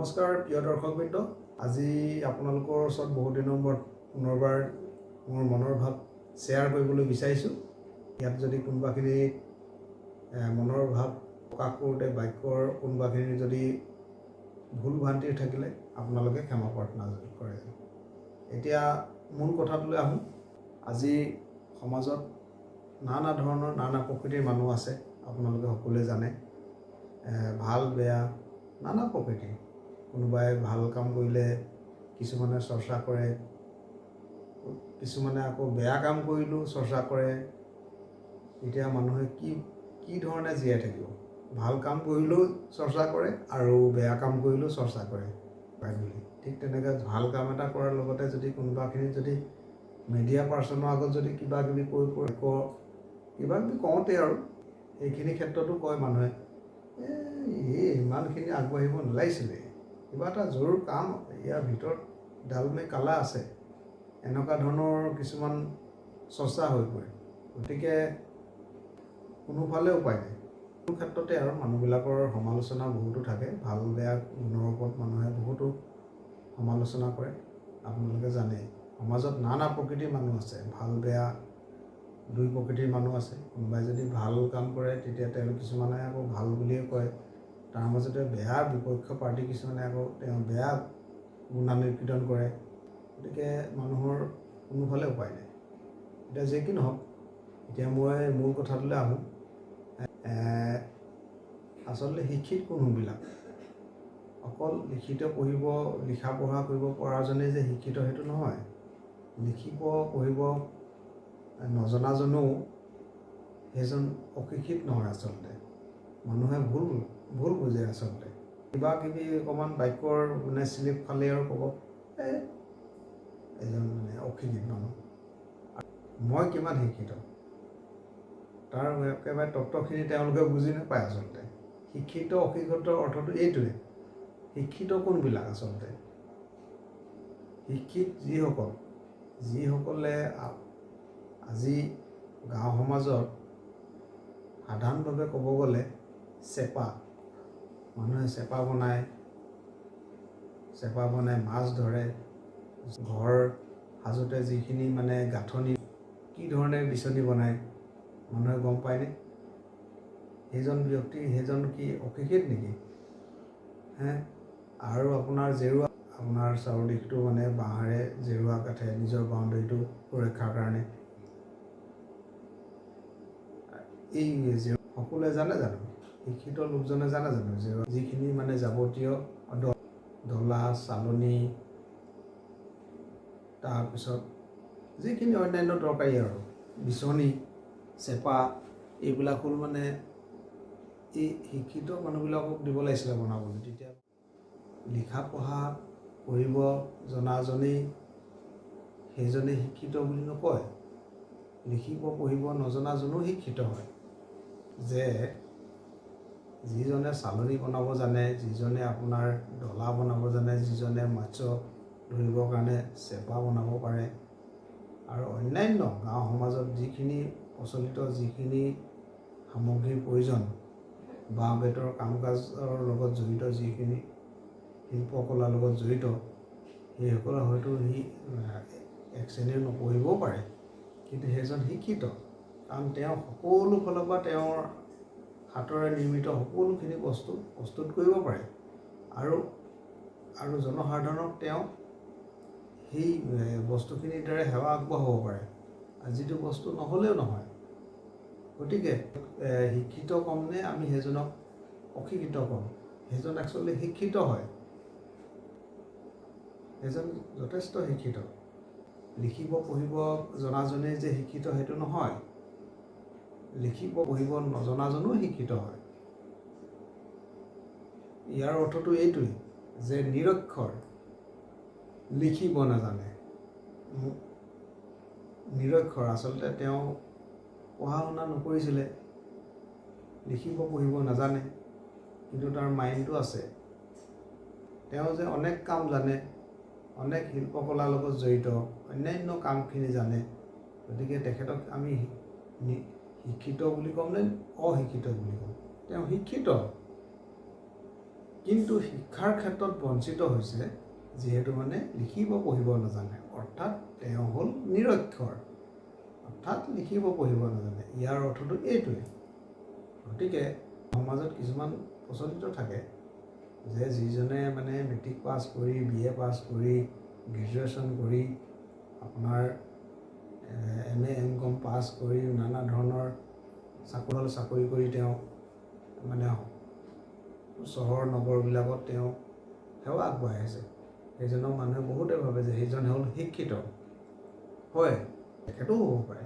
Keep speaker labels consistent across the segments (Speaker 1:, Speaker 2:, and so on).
Speaker 1: নমস্কাৰ প্ৰিয় দৰ্শকবৃন্দ, আজি আপোনালোকৰ ওচৰত বহুত দিনৰ মূৰত পুনৰবাৰ মোৰ মনৰ ভাৱ শ্বেয়াৰ কৰিবলৈ বিচাৰিছোঁ। ইয়াত যদি কোনোবাখিনি মনৰ ভাৱ প্ৰকাশ কৰোঁতে বাক্যৰ কোনোবাখিনি যদি ভুল ভ্ৰান্তি থাকিলে আপোনালোকে ক্ষমা প্ৰাৰ্থনা কৰে। এতিয়া মূল কথাটোলৈ আহোঁ। আজি সমাজত নানা ধৰণৰ, নানা প্ৰকৃতিৰ মানুহ আছে, আপোনালোকে সকলোৱে জানে। ভাল বেয়া নানা প্ৰকৃতিৰ। কোনোবাই ভাল কাম কৰিলে কিছুমানে চৰ্চা কৰে, কিছুমানে আকৌ বেয়া কাম কৰিলেও চৰ্চা কৰে। এতিয়া মানুহে কি কি ধৰণে জীয়াই থাকিব? ভাল কাম কৰিলেও চৰ্চা কৰে আৰু বেয়া কাম কৰিলেও চৰ্চা কৰে পায় বুলি। ঠিক তেনেকৈ ভাল কাম এটা কৰাৰ লগতে যদি কোনোবাখিনিত যদি মিডিয়া পাৰ্চনৰ আগত যদি কিবা কিবি কৈ কৈ কিবা কিবি কওঁতে আৰু সেইখিনি ক্ষেত্ৰতো কয় মানুহে, এই ইমানখিনি আগবাঢ়িব নালাগিছিলে, কিবা এটা জৰুৰ কাম ইয়াৰ ভিতৰত दाल में काला আছে, এনেকুৱা ধৰণৰ কিছুমান চৰ্চা হৈ পৰে। গতিকে কোনোফালে উপায় নাই। কোনো ক্ষেত্ৰতে আৰু মানুহবিলাকৰ সমালোচনা বহুতো থাকে। ভাল বেয়া গুণৰ ওপৰত মানুহে বহুতো সমালোচনা কৰে। আপোনালোকে জানে, সমাজত নানা প্ৰকৃতিৰ মানুহ আছে, ভাল বেয়া দুই প্ৰকৃতিৰ মানুহ আছে। কোনোবাই যদি ভাল কাম কৰে, তেতিয়া তেওঁ কিছুমানে আকৌ ভাল বুলিয়ে কয়। তাৰ মাজতে বেয়া বিপক্ষ পাৰ্টি কিছুমানে আকৌ তেওঁ বেয়া গুণানুকীৰ্তন কৰে। গতিকে মানুহৰ কোনোফালে উপায় নাই। এতিয়া যি কি নহওক, এতিয়া মই মূল কথাটোলৈ আহোঁ। আচলতে শিক্ষিত কোনবিলাক? অকল লিখিত পঢ়িব, লিখা পঢ়া কৰিব পৰাজনেই যে শিক্ষিত সেইটো নহয়। লিখিব পঢ়িব নজনাজনো সেইজন অশিক্ষিত নহয়। আচলতে মানুহে ভুল ভুল বুজে। আচলতে কিবা কিবি অকণমান বাক্যৰ মানে শ্লিপ খালেই আৰু ক'ব, এই এজন মানে অশিক্ষিত মানুহ। মই কিমান শিক্ষিত, তাৰ একেবাৰে তত্ত্বখিনি তেওঁলোকে বুজি নাপায়। আচলতে শিক্ষিত অশিক্ষিতৰ অৰ্থটো এইটোৱে। শিক্ষিত কোনবিলাক? আচলতে শিক্ষিত যিসকলে আজি গাঁও সমাজত সাধাৰণভাৱে ক'ব গ'লে চেপা, মানুহে চেপা বনায়, চেপা বনাই মাছ ধৰে, ঘৰ সাজোঁতে যিখিনি মানে গাঁথনি, কি ধৰণে বিচনী বনায়, মানুহে গম পায়নে? সেইজন ব্যক্তি, সেইজন কি অশিক্ষিত নেকি হে? আৰু আপোনাৰ জেৰুৱা, আপোনাৰ চাৰিওদিশটো মানে বাঁহেৰে জেৰুৱা কাঠে নিজৰ বাউণ্ডেৰীটো সুৰক্ষাৰ কাৰণে। এই সকলোৱে জানে জানো? শিক্ষিত লোকজনে জানে জানো জেৰুৱা যিখিনি মানে যাৱতীয় ডলা, চালনী, তাৰপিছত যিখিনি অন্যান্য দৰকাৰী আৰু বিচনী, চেপা, এইবিলাক হ'ল মানে এই শিক্ষিত মানুহবিলাকক দিব লাগিছিলে বনাবলৈ। তেতিয়া লিখা পঢ়া কৰিব জনাজনেই সেইজনেই শিক্ষিত বুলি নকয়। লিখিব পঢ়িব নজনাজনো শিক্ষিত হয়। যে যিজনে চালনী বনাব জানে, যিজনে আপোনাৰ ডলা বনাব জানে, যিজনে মাছ ধৰিবৰ কাৰণে চেপা বনাব পাৰে আৰু অন্যান্য গাঁও সমাজত যিখিনি প্ৰচলিত যিখিনি সামগ্ৰীৰ প্ৰয়োজন, বাঁহ বেতৰ কাম কাজৰ লগত জড়িত, যিখিনি শিল্পকলাৰ লগত জড়িত, সেইসকলে হয়তো সি এক শ্ৰেণীৰ নপঢ়িবও পাৰে, কিন্তু সেইজন শিক্ষিত। কাৰণ তেওঁ সকলো ফালৰ পৰা তেওঁৰ হাতৰে নিৰ্মিত সকলোখিনি বস্তু প্ৰস্তুত কৰিব পাৰে আৰু আৰু জনসাধাৰণক তেওঁ সেই বস্তুখিনিৰ দ্বাৰা সেৱা আগবঢ়াব পাৰে আৰু যিটো বস্তু নহ'লেও নহয়। গতিকে শিক্ষিত কম নে আমি সেইজনক অশিক্ষিত কম? সেইজন একচুৱেলি শিক্ষিত হয়, সেইজন যথেষ্ট শিক্ষিত। লিখিব পঢ়িব জনাজনেই যে শিক্ষিত সেইটো নহয়, লিখিব পঢ়িব নজনাজনো শিক্ষিত হয়। ইয়াৰ অৰ্থটো এইটোৱেই যে নিৰক্ষৰ, লিখিব নাজানে, নিৰক্ষৰ, আচলতে তেওঁ পঢ়া শুনা নকৰিছিলে, লিখিব পঢ়িব নাজানে, কিন্তু তাৰ মাইণ্ডটো আছে। তেওঁ যে অনেক কাম জানে, অনেক শিল্পকলাৰ লগত জড়িত অন্যান্য কামখিনি জানে। গতিকে তেখেতক আমি শিক্ষিত বুলি ক'ম নে অশিক্ষিত বুলি ক'ম? তেওঁ শিক্ষিত। কিন্তু শিক্ষাৰ ক্ষেত্ৰত বঞ্চিত হৈছে, যিহেতু মানে লিখিব পঢ়িব নাজানে, অৰ্থাৎ তেওঁ হ'ল নিৰক্ষৰ, অৰ্থাৎ লিখিব পঢ়িব নাজানে। ইয়াৰ অৰ্থটো এইটোৱে। গতিকে সমাজত কিছুমান প্ৰচলিত থাকে যে যিজনে মানে মেট্ৰিক পাছ কৰি, বি এ পাছ কৰি, গ্ৰেজুৱেশ্যন কৰি, আপোনাৰ এম এ, এম কম পাছ কৰি নানা ধৰণৰ চাকৰি কৰি তেওঁ মানে চহৰ নগৰবিলাকত তেওঁ সেৱা আগবঢ়াই আছে, সেইজনক মানুহে বহুতে ভাবে যে সেইজন হ'ল শিক্ষিত। হয়, তেখেতো হ'ব পাৰে,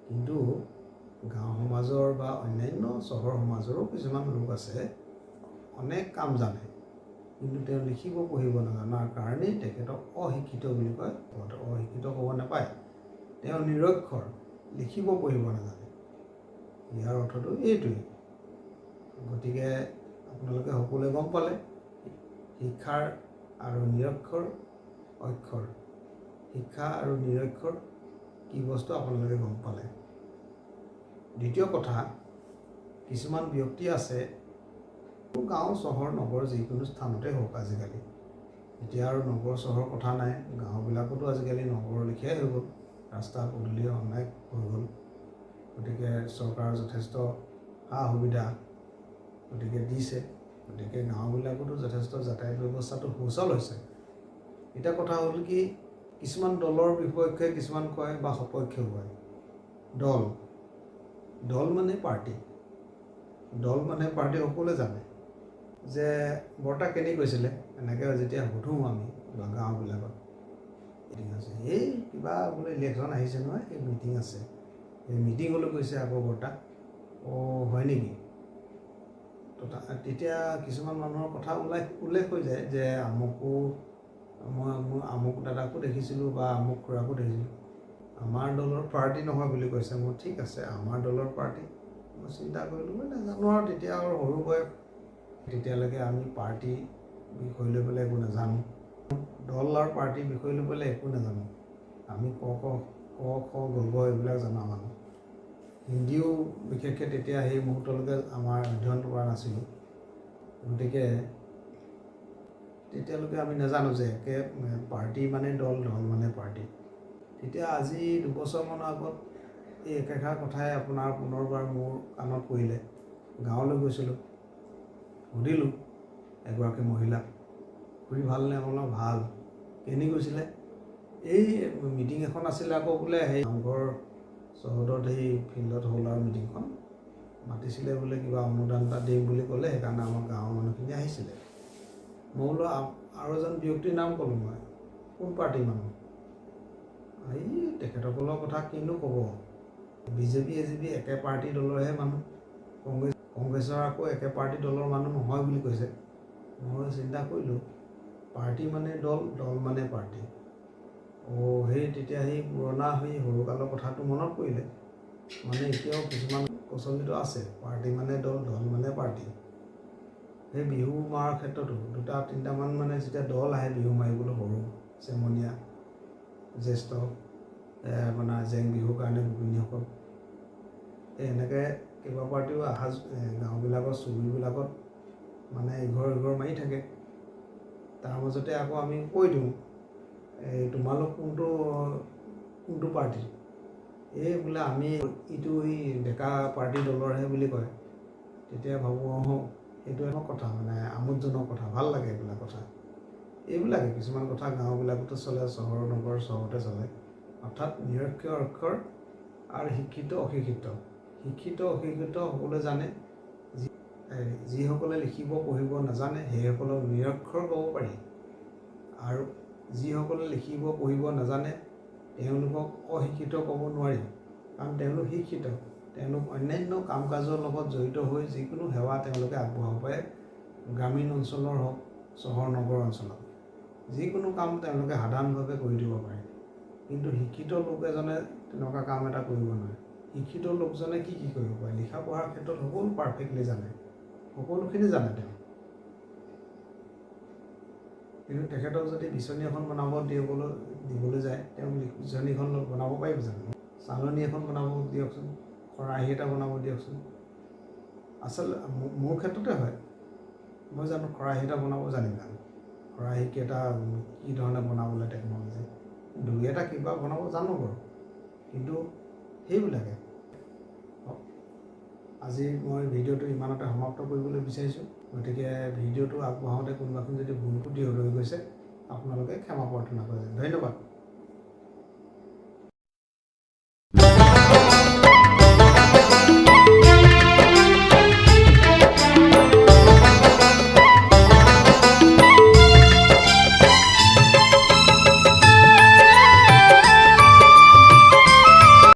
Speaker 1: কিন্তু গাঁও সমাজৰ বা অন্যান্য চহৰ সমাজৰো কিছুমান লোক আছে, অনেক কাম জানে, কিন্তু তেওঁ লিখিব পঢ়িব নাজানাৰ কাৰণেই তেখেতক অশিক্ষিত বুলি কয়। অশিক্ষিত ক'ব নাপায়, তেওঁ নিৰক্ষৰ, লিখিব পঢ়িব নাজানে। ইয়াৰ অৰ্থটো এইটোৱেই। গতিকে আপোনালোকে সকলোৱে গম পালে শিক্ষাৰ আৰু নিৰক্ষৰ অক্ষৰ, শিক্ষা আৰু নিৰক্ষৰ কি বস্তু আপোনালোকে গম পালে। দ্বিতীয় কথা, কিছুমান ব্যক্তি আছে, গাঁও চহৰ নগৰ যিকোনো স্থানতে হওক, আজিকালি এতিয়া আৰু নগৰ চহৰৰ কথা নাই, গাঁওবিলাকতো আজিকালি নগৰৰ লেখীয়াই হৈ গ'ল, ৰাস্তা পদূলি অনেক হৈ গ'ল। গতিকে চৰকাৰৰ যথেষ্ট সা সুবিধা গতিকে দিছে, গতিকে গাঁওবিলাকতো যথেষ্ট যাতায়াত ব্যৱস্থাটো সুচল হৈছে। এতিয়া কথা হ'ল কি, কিছুমান দলৰ বিপক্ষে কিছুমান কয় বা সপক্ষেও কয়। দল দল মানে পাৰ্টি, দল মানে পাৰ্টি সকলোৱে জানে। যে বৰ্তা কেনি গৈছিলে এনেকৈ যেতিয়া সোধোঁ আমি বা গাঁওবিলাকত, মিটিং আছে, এই কিবা বোলে ইলেকশ্যন আহিছে নহয়, সেই মিটিং আছে, এই মিটিঙলৈ গৈছে আকৌ বৰ্তা। অঁ, হয় নেকি? তেতিয়া কিছুমান মানুহৰ কথা ওলাই উল্লেখ হৈ যায় যে আমুকো মই মোৰ আমুক দাদাকো দেখিছিলোঁ বা আমুক খুৰাকো দেখিছিলোঁ, আমাৰ দলৰ পাৰ্টি নহয় বুলি কৈছে। মই ঠিক আছে, আমাৰ দলৰ পাৰ্টি, মই চিন্তা কৰিলোঁ, মই নাজানো আৰু তেতিয়া আৰু সৰু বয়স, তেতিয়ালৈকে আমি পাৰ্টি বিষয় লৈ পেলাই একো নাজানো, দল আৰু পাৰ্টিৰ বিষয় লৈ পেলাই একো নাজানো। আমি ক ক ক খ গ ঘ এইবিলাক জনা মানুহ, হিন্দীও বিশেষকৈ তেতিয়া সেই মুহূৰ্তলৈকে আমাৰ অধ্যয়ন কৰা নাছিলোঁ। গতিকে তেতিয়ালৈকে আমি নাজানো যে একে পাৰ্টি মানে দল, দল মানে পাৰ্টি। তেতিয়া আজি 2 বছৰমানৰ আগত এই একেষাৰ কথাই আপোনাৰ পুনৰবাৰ মোৰ কাণত পৰিলে। গাঁৱলৈ গৈছিলোঁ, সুধিলোঁ এগৰাকী মহিলাক, খুৰী ভালনে? বোলো ভাল। কেনি গৈছিলে? এই মিটিং এখন আছিলে আকৌ বোলে, সেই নামঘৰ চৌহদত সেই ফিল্ডত হ'ল আৰু মিটিংখন, মাতিছিলে বোলে, কিবা অনুদান এটা দিম বুলি ক'লে, সেইকাৰণে আমাৰ গাঁৱৰ মানুহখিনি আহিছিলে। মই বোলো আৰু এজন ব্যক্তিৰ নাম ক'লোঁ মই, কোন পাৰ্টিৰ মানুহ? এই তেখেতসকলৰ কথা কিনো ক'ব, বিজেপি এ জি পি একে পাৰ্টি দলৰহে মানুহ, কংগ্ৰেছৰ আকৌ একে পাৰ্টি দলৰ মানুহ নহয় বুলি কৈছে। মই চিন্তা কৰিলোঁ, পাৰ্টি মানে দল, দল মানে পাৰ্টি। অ', সেই তেতিয়া সেই পুৰণা সেই সৰুকালৰ কথাটো মনত পৰিলে। মানে এতিয়াও কিছুমান প্ৰচলিত আছে, পাৰ্টি মানে দল, দল মানে পাৰ্টি। সেই বিহু মৰাৰ ক্ষেত্ৰতো দুটা তিনিটামান মানে যেতিয়া দল আহে বিহু মাৰিবলৈ, সৰু চেমনীয়া জ্যেষ্ঠ মানে জেং বিহুৰ কাৰণে গোপিনীসকল, এই এনেকৈ কেইবা পাৰ্টিও অহা গাঁওবিলাকৰ চুবুৰীবিলাকত মানে ইঘৰ ইঘৰ মাৰি থাকে। তাৰ মাজতে আকৌ আমি কৈ দিওঁ, এই তোমালোক কোনটো কোনটো পাৰ্টি? এই বোলে আমি ইটো এই ডেকা পাৰ্টি দলৰহে বুলি কয়। তেতিয়া ভাবোঁ, অঁ, সেইটো এটা কথা মানে আমোদজনক কথা, ভাল লাগে এইবিলাক কথা। এইবিলাকে কিছুমান কথা গাঁওবিলাকতো চলে, চহৰ নগৰ চহৰতে চলে। অৰ্থাৎ নিৰক্ষৰ অক্ষৰ আৰু শিক্ষিত অশিক্ষিত, শিক্ষিত অশিক্ষিত সকলোৱে জানে। যিসকলে লিখিব পঢ়িব নাজানে সেইসকলক নিৰক্ষৰ ক'ব পাৰি, আৰু যিসকলে লিখিব পঢ়িব নাজানে তেওঁলোকক অশিক্ষিত ক'ব নোৱাৰি, কাৰণ তেওঁলোক শিক্ষিত। তেওঁলোক অন্যান্য কাম কাজৰ লগত জড়িত হৈ যিকোনো সেৱা তেওঁলোকে আগবঢ়াব পাৰে, গ্ৰামীণ অঞ্চলৰ হওক, চহৰ নগৰ অঞ্চলত যিকোনো কাম তেওঁলোকে সাধাৰণভাৱে কৰি দিব পাৰে। কিন্তু শিক্ষিত লোক এজনে তেনেকুৱা কাম এটা কৰিব নোৱাৰে। শিক্ষিত লোকজনে কি কি কৰিব পাৰে? লিখা পঢ়াৰ ক্ষেত্ৰত সকলো পাৰফেক্টলি জানে, সকলোখিনি জানে তেওঁ, কিন্তু তেখেতক যদি বিচনী এখন বনাব দিবলৈ যায়, তেওঁক বিচনীখন বনাব পাৰিব জানো? চালনী এখন বনাব দিয়কচোন, খৰাহী এটা বনাব দিয়কচোন। আচলতে মোৰ ক্ষেত্ৰতে হয়। মই জানো খৰাহী এটা বনাব জানিম জানো? খৰাহী কেইটা কি ধৰণে বনাবলৈ টেকন'লজি, দুই এটা কিবা বনাব জানো বাৰু, কিন্তু সেইবিলাকে। আজি মই ভিডিঅ'টো ইমানতে সমাপ্ত কৰিবলৈ বিচাৰিছোঁ। গতিকে ভিডিঅ'টো আগবঢ়াওঁতে কোনোবাখিনি যদি ভুল ত্ৰুটি ৰৈ গৈছে, আপোনালোকে ক্ষমা প্ৰাৰ্থনা কৰিছে। ধন্যবাদ।